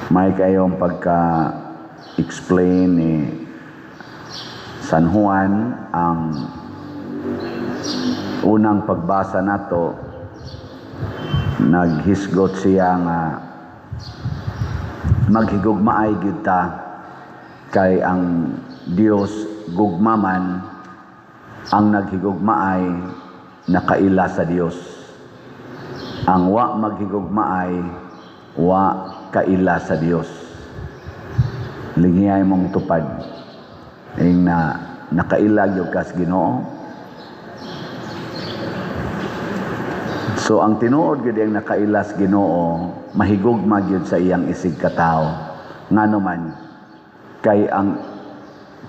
May kayong pagka-explain ni San Juan ang unang pagbasa nato. Naghisgot siya nga maghigugmaay gyud ta kay ang Dios gugmaman, ang naghigugmaay nakaila sa Dios, ang wa maghigugmaay wa kaila sa Dios. Lingiyay mong tupad ing na nakaila gyud kas Ginoo. So ang tinuod gyud ang nakailas Ginoo, mahigugma gyud sa iyang isig katawo. Ngano man? Kay ang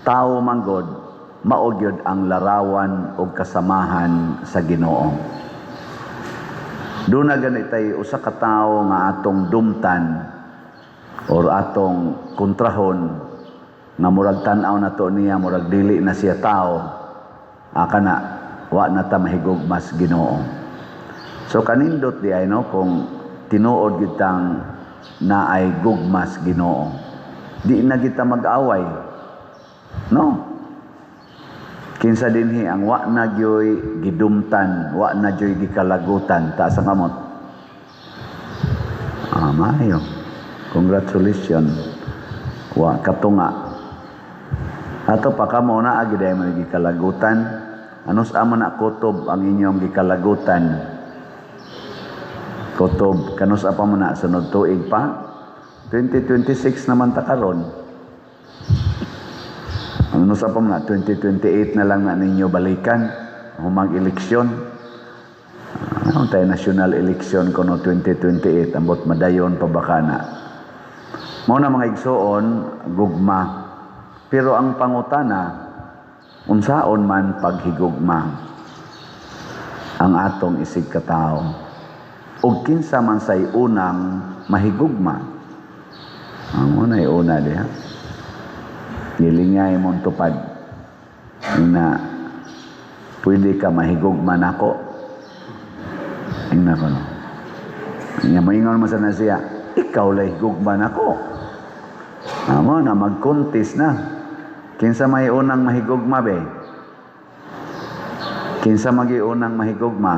tao manggod mao gyud ang larawan og kasamahan sa Ginoo. Doon na ganit tay usa ka tawo nga atong dumtan or atong kontrahon nga murag tan-aw na to niya, murag dili na siya tao, kana wa na ta mahigugmas Ginoo. So kanindot di ay, no, kung tinuod gitang naay gugmas Ginoo, di na kita mag-away, no? Kinsa dinhi ang wa na gyoy gidumtan, wa na gyoy gikalagutan? Taas ang kamot. Ah, maayo. Congratulations. Wa katunga. Ato pa kamo na agi mo gikalagutan. Ano sa amo na kutob ang inyong gikalagutan? Kutob kanus pa mo na sunod tuig pa? 2026 naman ta karon. Ano sa pa mo na 2028 na lang na ninyo balikan humang eleksyon. Ano tayo, national election kono 2028, ambot madayon pa baka na. Mao na, mga igsoon, gugma. Pero ang pangutana, unsaon man paghigugma ang atong isig katao? Ug kinsa man say unang mahigugma? Ang unay una diha. Gilingay mong tupad na pwede ka mahigugma nako. Ingna ko, no. Nga moingon mo sa na siya, "Ikaw lay higugma nako." Amo na magkuntis na. Kinsa may unang mahigugma be? Kinsa magi unang mahigugma?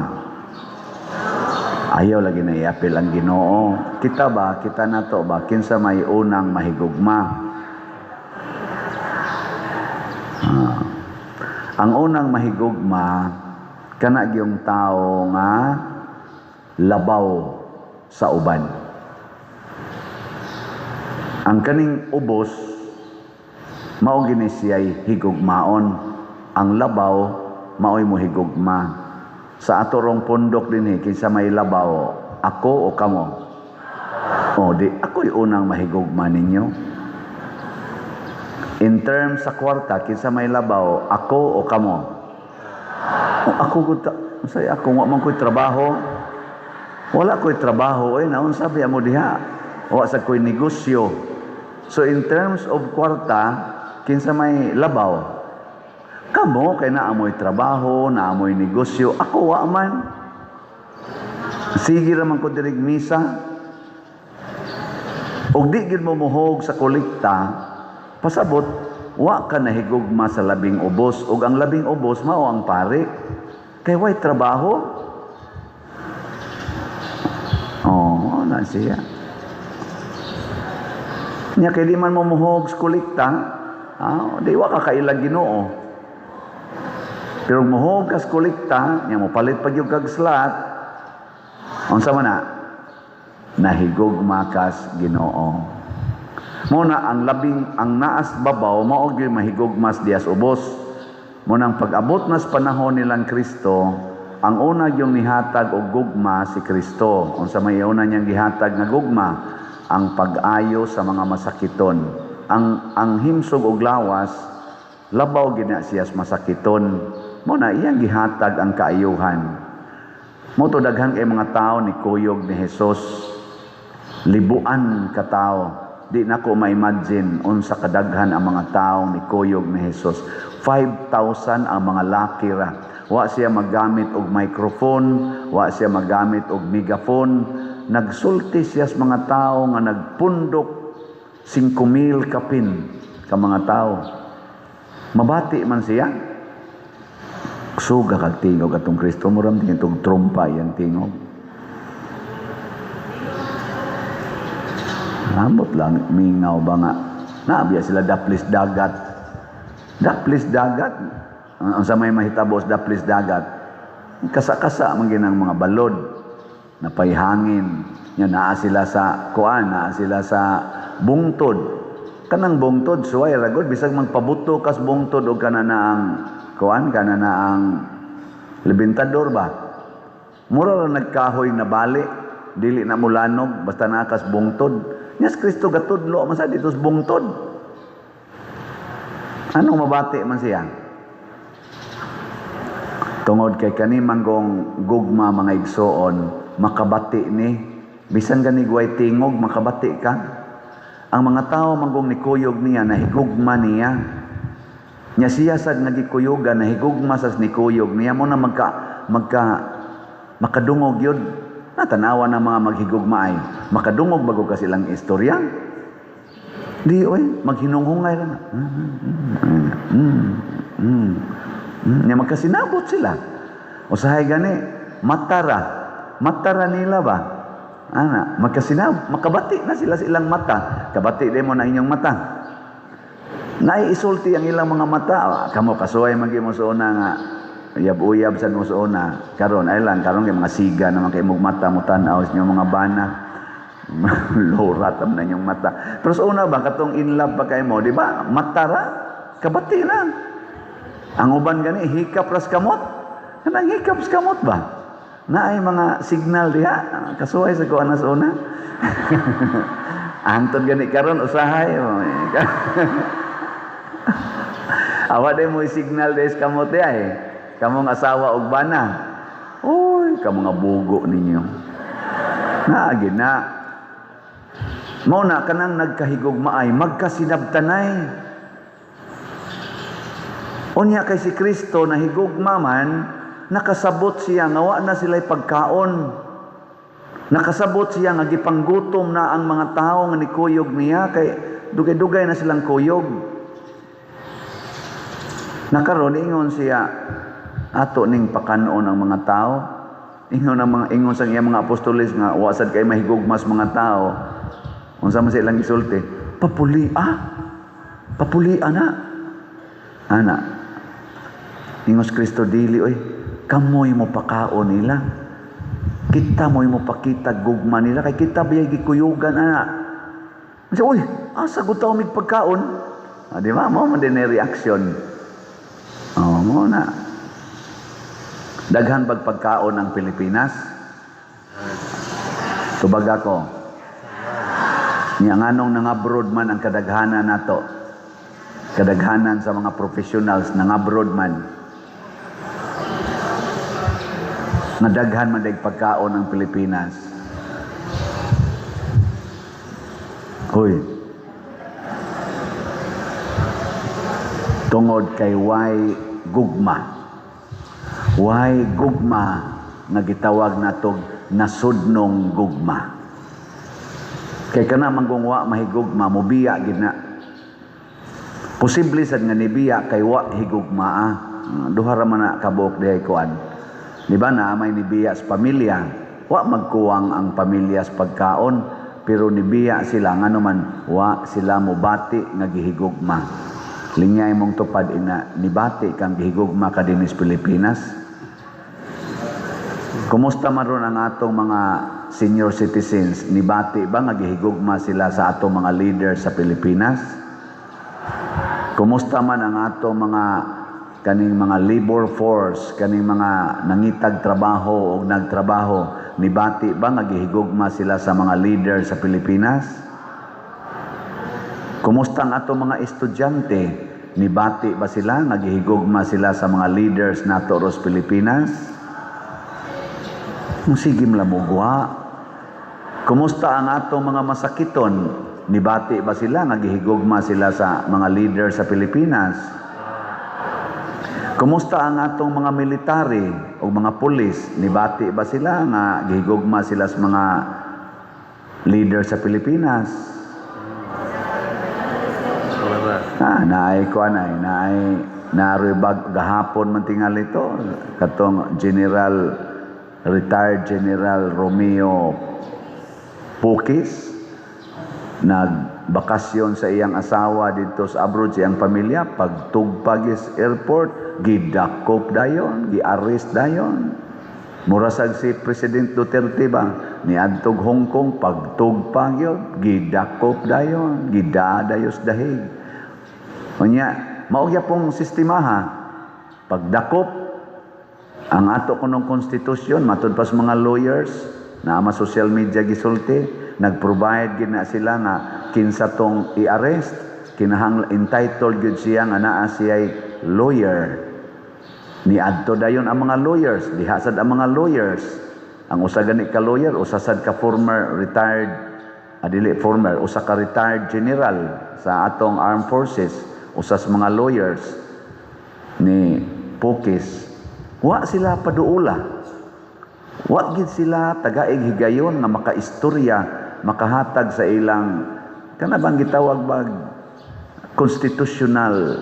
Ayaw lagi na iapil ang Ginoo. Kita ba, kita nato ba, kinsa may unang mahigugma? Ah. Ang unang mahigugma kana gyung tao nga labaw sa uban. Ang kaning ubos mao gini siya'y higugmaon. Ang labaw mao'y mohigugma. Sa ato rong pundok dinhi, kinsa may labaw, ako o kamo? O di ako'y unang mahigugma ninyo. In terms sa kwarta, kinsa may labaw, ako o kamo? O ako gud, unsay ako, wa man ko'y trabaho. Wala ko'y trabaho oy, naunsa biya mo diha? Wa sa ko'y negosyo. So in terms of kwarta, kinsa may labaw? Kamo kay naamoy trabaho, naamoy negosyo, ako wa man. Sige ra man ko dirig misa. Og di gid mo muhog sa kolekta, pasabot wa ka nahigugma sa labing ubos, ug ang labing ubos mao ang pare. Kay way trabaho. Oh, na siya. Nya kay di man mo muhog sa kolekta, di wa ka kailag Ginoo. Pero muhog ka sa kolekta, nya mo palit pa gyud kag slot, unsa man na? Nahigugma kas Ginoo. Mo na ang labing ang naas babaw mao gyud mahigugmas dias ubos. Mo nang pag-abot nas panahon nilang Kristo, ang una yung nihatag og gugma si Kristo. Unsa may una niyang gihatag nga gugma? Ang pag-ayo sa mga masakiton. Ang himsog og lawas labaw gid na siya sa masakiton. Mo na iyang gihatag ang kaayuhan. Mo to daghan kay mga tao ni kuyog ni Jesus. Libuan ka tao. Di na ko ma-imagine unsa kadaghan ang mga tao ni kuyog ni Jesus. 5,000 ang mga laki ra. Wa siya maggamit og microphone, wa siya maggamit og megaphone. Nagsulti siya sa mga tao nga nagpundok. 5,000 kapin ka mga tao. Mabati man siya. Suga kag tingog atong Kristo, muram din itong trumpa iyang tingog. Ambot lang, mingaw ba nga. Naabiya sila daplis dagat. Daplis dagat. Ang sa may mahitabo sa daplis dagat. Kasa-kasa man ginang mga balod. Napayhangin. Nya naa sila sa kuan, naa sila sa bungtod. Kanang bungtod suway ragod bisag magpabuto kas bungtod og kana na ang kuan, kana na ang lebentador ba. Mura ra nagkahoy na bali, dili na mulanog basta naa kas bungtod. Nya si Kristo gatudlo man sa dito sa bungtod. Anong mabati man siya? Tungod kay kani manggong gugma, mga igsoon, makabati ni bisan gani way tingog, makabati ka. Ang mga tao manggong nikuyog niya, nahigugma niya. Nya siya sad nga gikuyogan, nahigugma sa nikuyog niya mo na magka magka makadungog yun. Natanawa ng mga maghigugma ay makadungog bago ka silang istorya. Di oy, maghinunghungay ra na. Nya magkasinabot sila. Usahay gani, matara. Matara nila ba? Ana, magkasinab, makabati na sila sa ilang mata. Kabati din mo na inyong mata. Naiisulti ang ilang mga mata. Ah, kamo kasuway man gyud mo sa una nga uyab-uyab sa mo sa una. Karon ay lang karon kay mga siga naman kay imong mata mo tan-aw sa inyong mga bana. Lorat na inyong mata. Pero sa una ba katong in love pa kay mo, di ba? Mata ra, kabati na. Ang uban gani hikap ras kamot. Kanang hikap sa kamot ba? Naay mga signal diha, kasuway sa kuan sa una. Antod gani karon usahay. Awa day mo signal des kamot diha eh. Kamong asawa og bana. Uy, kamo nga bugo ninyo. Naagi na. Mao na kanang nagkahigugma ay magkasinabtanay. Unya kay si Kristo nahigugma man, nakasabot siya nga wa na sila'y pagkaon. Nakasabot siya nga gipanggutom na ang mga tao nga nikuyog niya kay dugay-dugay na silang kuyog. Nakaron ingon siya, ato ning pakanon ang mga tao. Ingon ang mga ingon sa iyang mga apostoles nga wa sad kay mahigugmas mga tao. Unsa man sa ilang gisulti? Papuli ah. Papuli ana. Ana. Ingos Kristo, dili oy. Kamoy mo pakaon nila. Kita mo'y mo pakita gugma nila kay kita biyay gikuyugan ana. Siya, uy, asa gud ta mig pagkaon? Ah, di ba? Mao man din ang reaction. Oh, mo na. Daghan bag pagkaon ang Pilipinas? Tubag ako. Nya nganong nangabroad man ang kadaghanan nato? Kadaghanan sa mga professionals nangabroad man. Nga daghan man dag pagkaon ang Pilipinas. Hoy. Tungod kay way gugma. Way gugma nga gitawag natog nasudnong gugma. Kay kana man kung wa mahigugma, mobiya gid na. Posible sad nga nibiya kay wa higugma. Ah. Duha ra man na kabuok dihay kuan. Di ba na may nibiya sa pamilya, wa magkuwang ang pamilya sa pagkaon, pero nibiya sila ngano man wa sila mobati nga gihigugma. Linyay mong tupad ina, nibati kang gihigugma ka dinis Pilipinas. Kumusta man ron ang atong mga senior citizens? Nibati ba nga gihigugma sila sa atong mga leaders sa Pilipinas? Kumusta man ang atong mga kaning mga labor force, kaning mga nangitag trabaho o nagtrabaho, nibati ba nga gihigugma sila sa mga leader sa Pilipinas? Kumusta ang atong mga estudyante? Nibati ba sila nga gihigugma sila sa mga leaders nato ros Pilipinas? Kung sige mlamugwa. Kumusta ang atong mga masakiton? Nibati ba sila nga gihigugma sila sa mga leader sa Pilipinas? Kumusta ang atong mga military o mga pulis? Nibati ba sila nga gihigugma sila sa mga leader sa Pilipinas? Ah, naay kuan ay, naay naroy bag gahapon man tingali to katong General, retired General Romeo Pukis, nagbakasyon sa iyang asawa dito sa abroad sa iyang pamilya. Pagtugpag sa airport, gidakop dayon, gi-arrest dayon. Mura sad si President Duterte ba, niadtog Hong Kong, pagtugpag yun, gidakop dayon, gidadayos dahig. Unya mao gyapong sistema ha, pagdakop. Ang ato kunong konstitusyon, matud pa sa mga lawyers na ama social media gisulti, nag-provide gid na sila nga kinsa tong i-arrest, kinahanglan entitled gyud siya nga naa siya'y lawyer. Niadto dayon ang mga lawyers, diha sad ang mga lawyers. Ang usa gani ka lawyer, usa sad ka former retired, dili former, usa ka retired general sa atong armed forces, usa sa mga lawyers ni Pukis. Wa sila paduula. Wa gid sila tagaig higayon nga makaistorya, makahatag sa ilang kana bang gitawag bag constitutional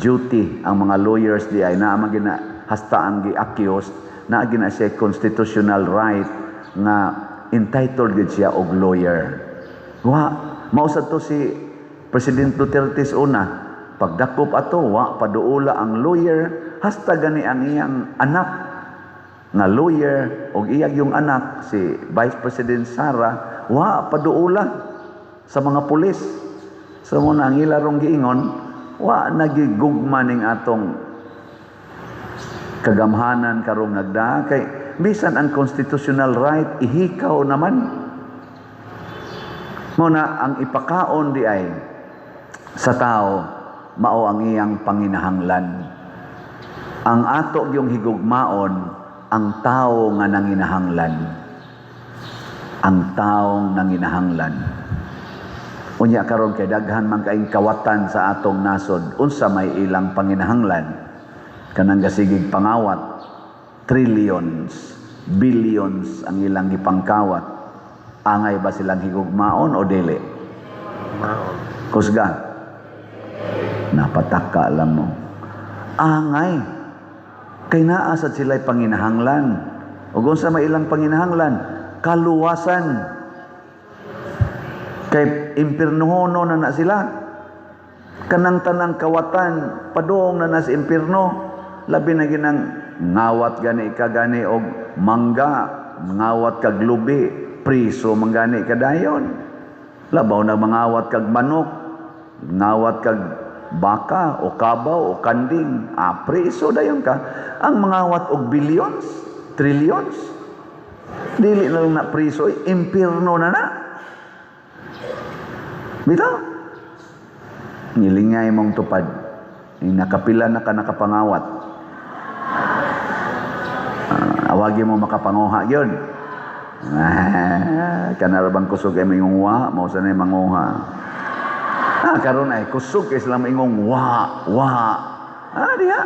duty. Ang mga lawyers di ay naa man gina hasta ang gi-accused naa gina siya constitutional right nga entitled gid siya og lawyer. Wa mao sad to si President Duterte sa una, pagdakop ato, wa paduula ang lawyer, hasta gani ang iyang anak nga lawyer og iyang yung anak si Vice President Sara, wa paduula sa mga pulis. So mao na ang ila rong giingon, wa nagigugma ning atong kagamhanan karong nagdaa kay bisan ang constitutional right ihikaw naman. Mao na ang ipakaon di ay sa tao, mao ang iyang panginahanglan. Ang ato yung higugmaon ang tao nga nanginahanglan, ang taong nanginahanglan. Unya karon kay daghan man kaing kawatan sa atong nasod, unsa may ilang panginahanglan? Kanang gasigig pangawat, trillions, billions ang ilang gipangkawat. Angay ba silang higugmaon o dili? Maon. Kusga. Napataka lang mo. Angay. Kay naa sad sila'y panginahanglan. Ug unsa may ilang panginahanglan? Kaluwasan. Kay impirnohono na na sila. Kanang tanang kawatan, padung na na sa impirno. Labi na ginang ngawat gani ka gani og mangga, ngawat kag lubi, priso man gani ka dayon. Labaw na mangawat kag manok, ngawat kag baka o kabaw o kanding, priso dayon ka. Ang mangawat og billions, trillions, dili na lang na priso, eh, impirno na na. Bitaw. Nilingay mong tupad. Yung nakapila na ka nakapangawat. Awagi mo makapanguha yun. Kanara bang kusog ay maingong wa, mao sa na manguha. Karon ay kusog kay sila maingong wa, wa. Diha.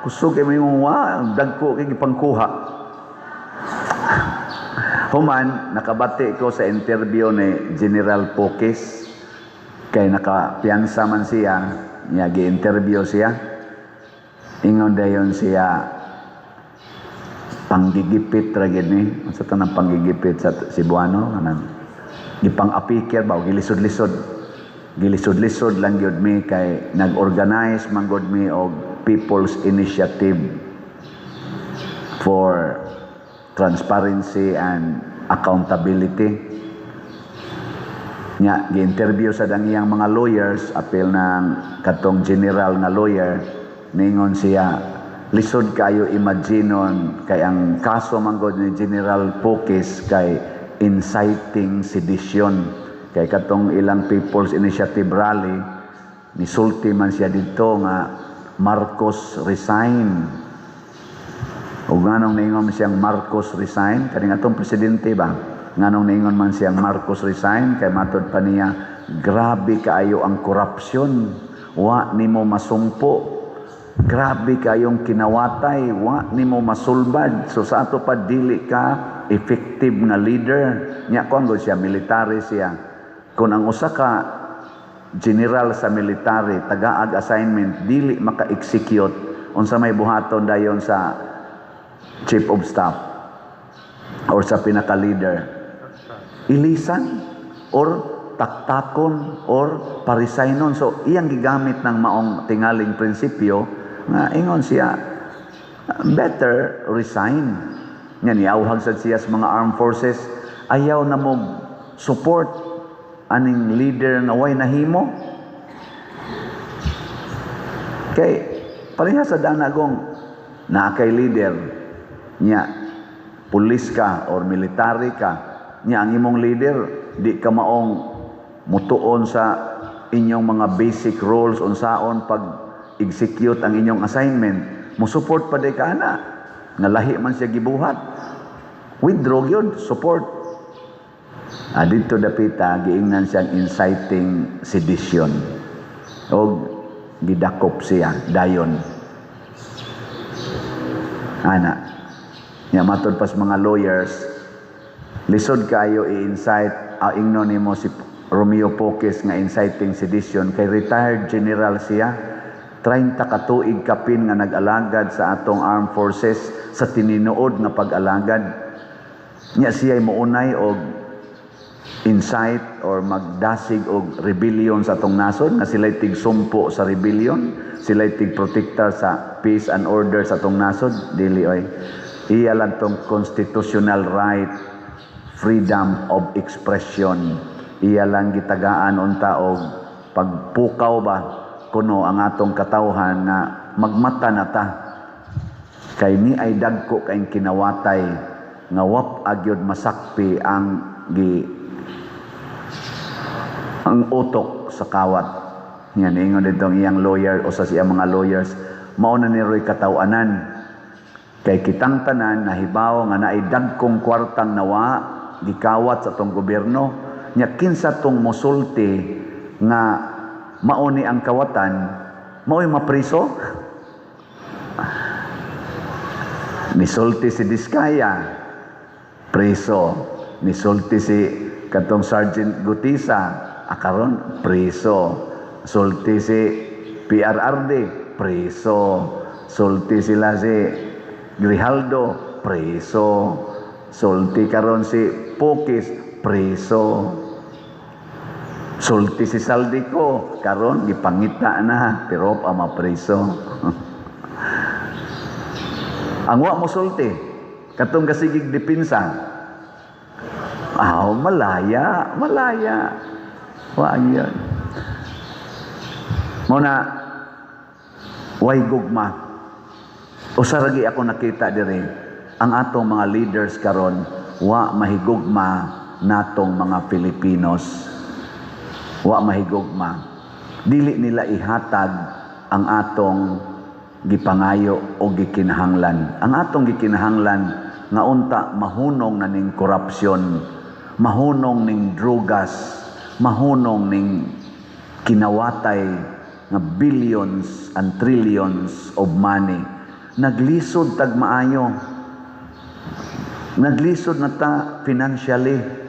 Kusog kay maingong wa, dagko kay gipangkuha. Human, nakabati ko sa interview ni General Pokis kay nakapiyansa man siya, niya gi-interview siya. Ingon dayon siya, panggigipit ra gid ni. Unsa to nang panggigipit sa Cebuano? Kanang gipang-apikir ba o gilisod-lisod. Gilisod-lisod lang gyud mi kay nag-organize man gud mi og People's Initiative for Transparency and Accountability. Nya gi-interview sa dang iyang mga lawyers, apil ng katong general nga lawyer, ningon siya, lisod kayo imaginon kay ang kaso man gud ni General Pukis kay inciting sedition, kay katong ilang People's Initiative rally, nisulti man siya dito nga "Marcos resign." Ug nganong niingon siyang "Marcos resign"? Kaning atong presidente ba? Nganong niingon man siyang "Marcos resign"? Kay matod pa niya, grabe kaayo ang korupsyon. Wa nimo masumpo. Grabe kayong kinawatay, wa nimo masulbad. So sa ato pa dili ka effective nga leader. Nya kuan gud siya, military siya. Kung ang usa ka general sa military, tagaag assignment, dili maka-execute, unsa may buhaton dayon sa chief of staff or sa pinaka-leader? Ilisan or taktakon or paresignon. So iyang gigamit ng maong tingaling prinsipyo nga ingon siya, better resign. Nga niawhag sad siya sa mga armed forces, ayaw na mo support aning leader nga way nahimo. Kay pareha sa danagong naa kay leader nya, pulis ka or military ka nya, ang imong leader di ka maong mutuon sa inyong mga basic roles, unsaon pag execute ang inyong assignment, mo support pa di ka ana nga lahi man siya gibuhat? Withdraw yun support. Dito dapita giingnan siyang inciting sedition og gidakop siya dayon ana. Nya matod pas mga lawyers, lisod kayo i-incite, ingnon nimo si Romeo Poquiz nga inciting sedition kay retired general siya, 30 ka tuig kapin nga nag-alagad sa atong armed forces sa tininuod nga pag-alagad. Nya siya mounay og incite or magdasig og rebellion sa atong nasod, nga sila'y tigsumpo sa rebellion, sila'y tigprotektar sa peace and order sa atong nasod? Dili oy. Iya lang tong constitutional right, freedom of expression. Iya lang gitagaan unta og pagpukaw ba kuno ang atong katawhan nga magmata na ta kay ni ay dagko kay kinawatay nga wap agyod masakpi ang utok sa kawat. Yan, ingon dito ang iyang lawyer o sa siyang mga lawyers, mao na ni Roy katawanan. Kay kitang tanan nahibaw nga naay dagkong kwartang nawa gikawat sa atong gobyerno. Nya kinsa tong mosulti nga mao ni ang kawatan, mao'y mapriso? Nisulti si Diskaya, preso. Nisulti si katong Sergeant Gutisa, akaron preso. Sulti si PRRD, preso. Sulti sila si Grijaldo, preso. Sulti karon si Poquiz, preso. Sulti si Zaldy Co, karon gipangita na pero pa mapreso. Ang wa mo sulti, katong kasigig depensa, aw, malaya, malaya. Wa yun. Mao na way gugma. Usa ra ako nakita diri, ang atong mga leaders karon wa mahigugma natong mga Filipinos. Wa mahigugma. Dili nila ihatag ang atong gipangayo o gikinahanglan. Ang atong gikinahanglan nga unta mahunong na ning korupsyon, mahunong ning drugas, mahunong ning kinawatay nga billions and trillions of money. Naglisod tag maayo. Naglisod na ta financially.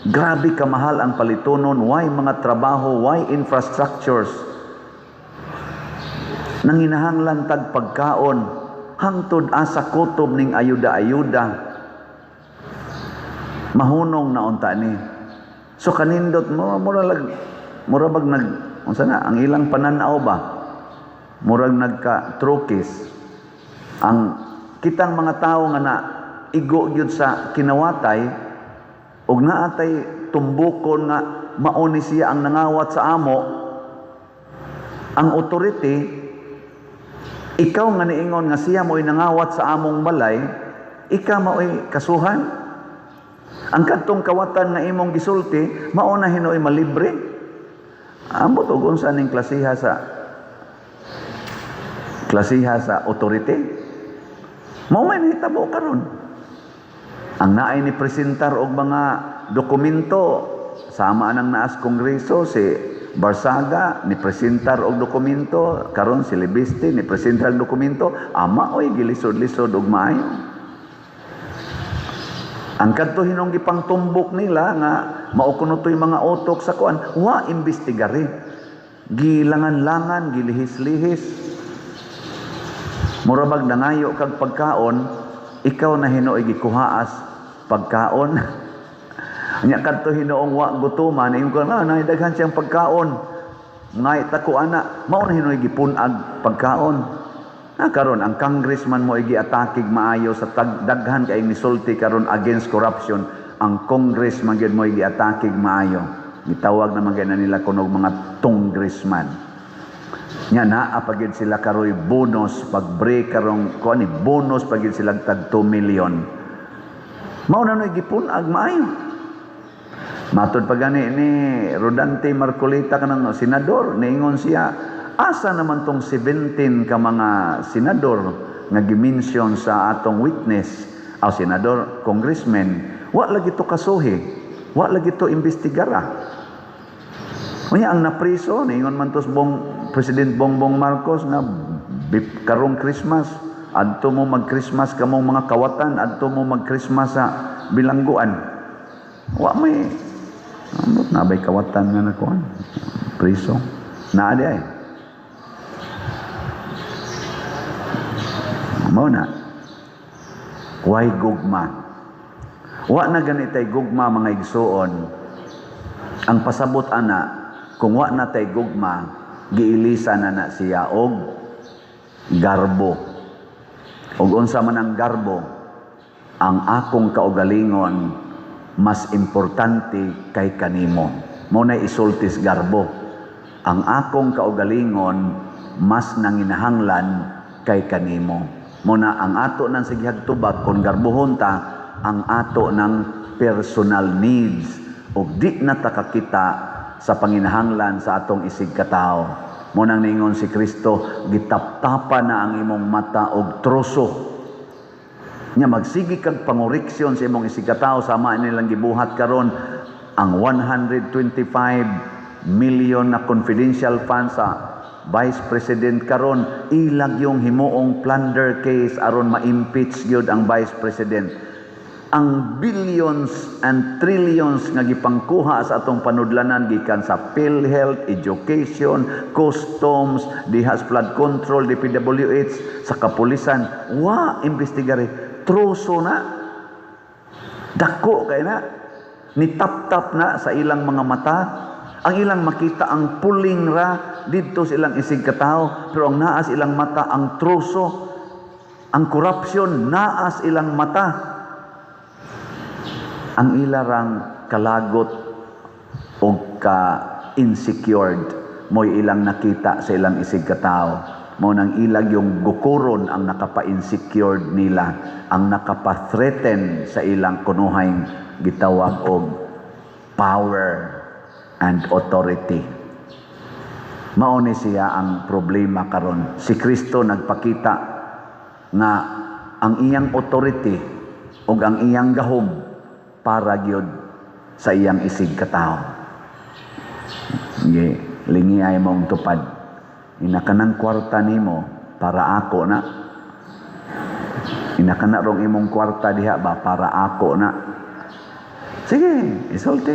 Grabe kamahal ang palitonon, why mga trabaho, why infrastructures. Nanginahanglan tag pagkaon, hangtod asa kutob ning ayuda-ayuda. Mahunong na unta ni. So kanindot mo, mura lag mura bag nag unsa na ang ilang pananaw ba? Murag nagka trukis ang kitang mga tao nga na igo gyud sa kinawatay ug naatay tumbukon nga mao ni siya ang nangawat sa amo, ang authority, ikaw nga niingon nga siya mo'y nangawat sa among balay, ikaw mao'y kasuhan. Ang kadtong kawatan nga imong gisulti, mao na hinuoy malibre. Ambot og unsa ning klasiha sa authority. Mao may nahitabo karon. Ang naay ni presentar og mga dokumento, sama nang naas kongreso, si Barsaga ni presentar og dokumento, karon si Leviste ni presentar og dokumento, ama oy gilisod-lisod og maayo. Ang kadto hinong gipangtumbok nila nga Mao kuno to'y mga utok sa kuan, wa imbestigare. Gilangan-langan, gilihis-lihis. Mura bag nangayo kag pagkaon, ikaw na hinuoy gikuhaas pagkaon. Nya kadto hinuong wa gutuman, ingon ka na daghan siyang pagkaon. Ngay ta ko ana, mao na hinuoy gipun-ag pagkaon. Na karon ang congressman mo giatakig maayo sa daghan kay misulti karon against corruption, ang congressman gyud mo giatakig maayo. Gitawag naman gyud na nila kunog mga congressman. Nya naa pa gyud sila karoy bonus pag break karong kuan ni, bonus pa gyud sila tag 2 million. Mao na no'y gipun-ag maayo. Matod pa gani ni Rodante Marcoleta, kanang senador, niingon siya, asa naman tong 17 ka mga senador nga gi-mention sa atong witness, aw senador, congressman, wa lagi to kasuhi, wa lagi to imbestigara. Unya ang napriso, niingon man tos bong President Bongbong Marcos nga karong Christmas, adto mo mag-Christmas kamong mga kawatan, adto mo mag-Christmas sa bilangguan. Wa may ambot na bay kawatan nga nakuan. Priso. Naa di ay. Mao na. Why gugma? Wa na ganitay gugma, mga igsuon. Ang pasabot ana, kung wa na tay gugma, giilisa na na siya og garbo. Og unsa man ang garbo? Ang akong kaugalingon mas importante kay kanimo. Mao na isultis garbo. Ang akong kaugalingon mas nanginahanglan kay kanimo. Mao na ang ato nang sigihag tubag kung garbohon ta ang ato ng personal needs ug di na ta kakita sa panginahanglan sa atong isig katawo. Mao nang ningon si Kristo, gitaptapa na ang imong mata og troso. Nya magsige kag pangoreksyon sa imong isig katawo sama nilang gibuhat karon ang 125 million na confidential funds sa Vice President karon, ilag yung himuong plunder case aron ma-impeach gyud ang Vice President. Ang billions and trillions nga gipangkuha sa atong panudlanan gikan sa PhilHealth, education, customs, diha sa flood control, DPWH, sa kapulisan, wa imbestigare. Troso na. Dako kay na. Nitap-tap na sa ilang mga mata. Ang ilang makita ang puling ra didto sa ilang isig katawo, pero ang naas ilang mata ang troso, ang corruption naas ilang mata. Ang ilarang kalagot og ka insecured mo'y ilang nakita sa ilang isig katawo. Mao nang ilag yung gukuron ang nakapa-insecured nila, ang nakapa-threaten sa ilang kunuhay gitawag og power and authority. Mao ni siya ang problema karon. Si Kristo nagpakita nga ang iyang authority ug ang iyang gahom para gyud sa iyang isig katawo. Sige, lingi ay mong tupad. Ina kanang kwarta nimo para ako na. Ina kana rong imong kwarta diha ba para ako na. Sige, isulti.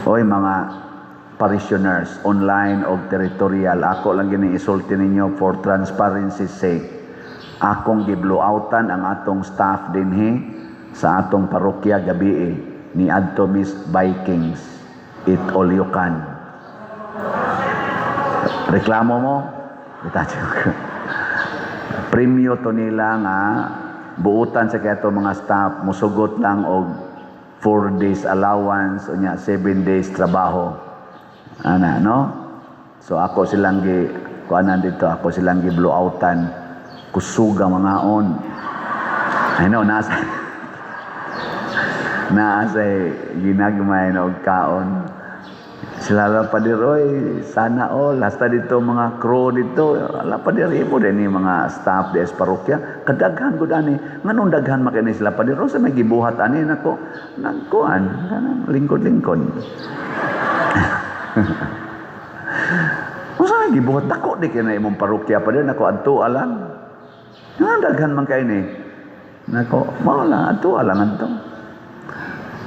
Oy, mga parishioners, online o territorial, ako lang gini isulti ninyo for transparency sake. Akong giblow-outan ang atong staff dinhi sa atong parokya gabi ni adto Miss Vikings. Eat all you can. Reklamo mo? Itacho ko. Premyo to nila nga buutan sa kaya mga staff, musugot lang og 4 days allowance unya 7 days trabaho. Ana, no? So ako silang gi kuanan dito, ako silang gi blow outan, kusuga mga on. I know nasa naa say ginagmay na og kaon. Sila lang pa oy, sana all. Hasta dito mga crew dito, ala pa mo din ni mga staff di sa parokya. Kadaghan gud ani. Nganong daghan makini sila pa sa may gibuhat ani nako? Nagkuan, kanang lingkod-lingkod. Unsa may gibuhat dako di kay na imong parokya pa nako adto alang. Nga daghan man kay ni. Nako, mao lang adto alang adto.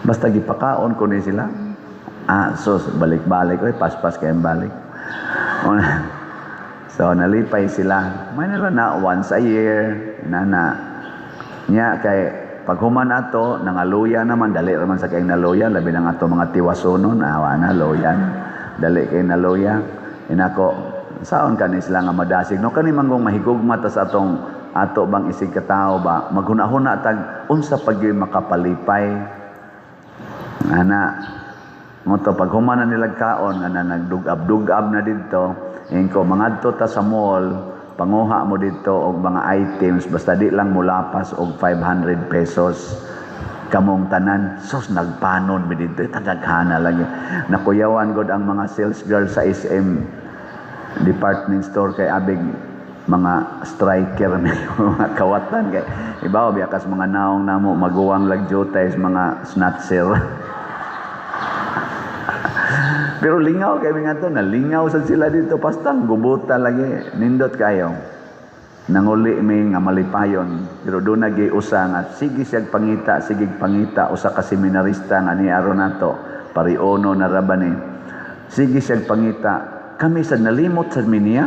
Basta gipakaon ko ni sila. Ah, so balik-balik oy, paspas kayong balik. So nalipay sila. May na na once a year, nana. Nya kay pag human ato nangaluya naman, dali raman sa kayong naluya, labi na nga ato mga tiwasonon, awa na luyan. Dali kay naluya. Inako, saon kani sila nga madasig no, kani manggong mahigugma ta sa atong ato bang isig katao ba, maghuna-huna tag unsa pa gyud makapalipay ana mo to. Pag human na nila kaon nga na nagdugab-dugab na didto, ingko, "Mangadto ta sa mall, panguha mo didto og mga items, basta di lang mulapas og 500 pesos kamong tanan." Sus, nagpanon mi didto, tadaghana lagi. Nakuyawan gud ang mga sales girl sa SM department store kay abig mga striker ni mga kawatan, kay ibaw biya kas mga naong namo maguwang lag jutay, mga snatcher. Pero lingaw kay mga to, nalingaw sad sila dito, pastang gubuta lagi, nindot kayo. Nanguli mi nga malipayon, pero doon nagi usa nga sige siyag pangita, sige pangita, usa ka seminarista nga ni aron nato, pariono na ra ba ni. Sige siyag pangita, kami sad nalimot sad mi niya.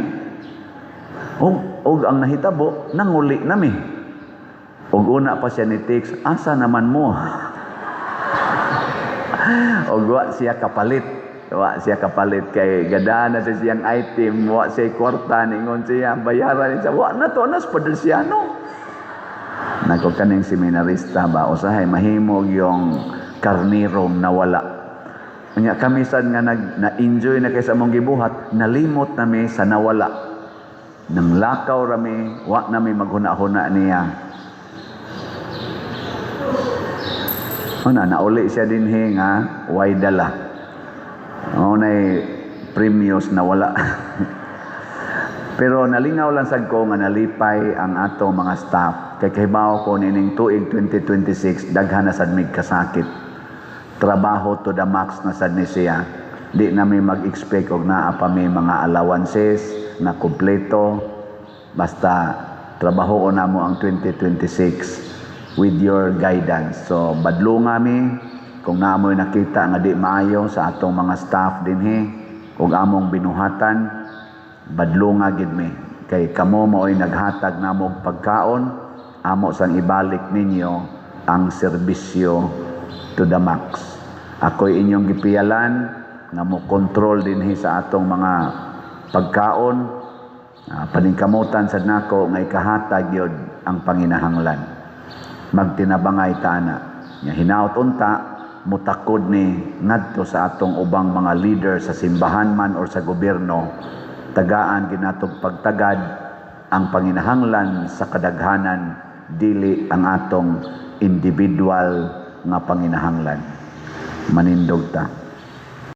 Og ang nahitabo, nanguli nami. Og una pa siya ni text, "Asa naman mo?" Og wa siya kapalit. Wa siya kapalit kay gadana sa siyang item, wa siya kwarta, ningon siya, bayaran siya. Wa na to, nas Padersiano. Nako, kaning seminarista ba, usahay mahimog yung karnirong nawala. Unya kami sad nga nag na-enjoy na kay sa among gibuhat, nalimot nami sa nawala. Nang lakaw rami, wa nami maghuna-huna niya. Una, nauli siya dinhi nga way dala. Unay premios na wala. Pero nalingaw lang sad ko nga nalipay ang ato mga staff. Kay kahibaw ko nining tuig 2026 daghan na sad mig kasakit. Trabaho to the max na sad ni siya. Di na mi mag-expect og naa pa mi mga allowances na kompleto. Basta trabaho ko namo ang 2026 with your guidance. So badlunga mi kung naamoy nakita nga di maayo sa atong mga staff dinhi ug among binuhatan, badlunga gid mi. Kay kamo maoy naghatag namo og pagkaon, amo sang ibalik ninyo ang serbisyo to the max. Ako'y inyong gipiyalan nga mo kontrol dinhi sa atong mga pagkaon. Paningkamutan sad nako nga ikahatag yod ang panginahanglan. Magtinabangay ta ana. Nya hinaut unta mutakod ni ngadto sa atong ubang mga leader sa simbahan man or sa gobyerno, tagaan ginatog pagtagad ang panginahanglan sa kadaghanan, dili ang atong individual nga panginahanglan. Manindog ta.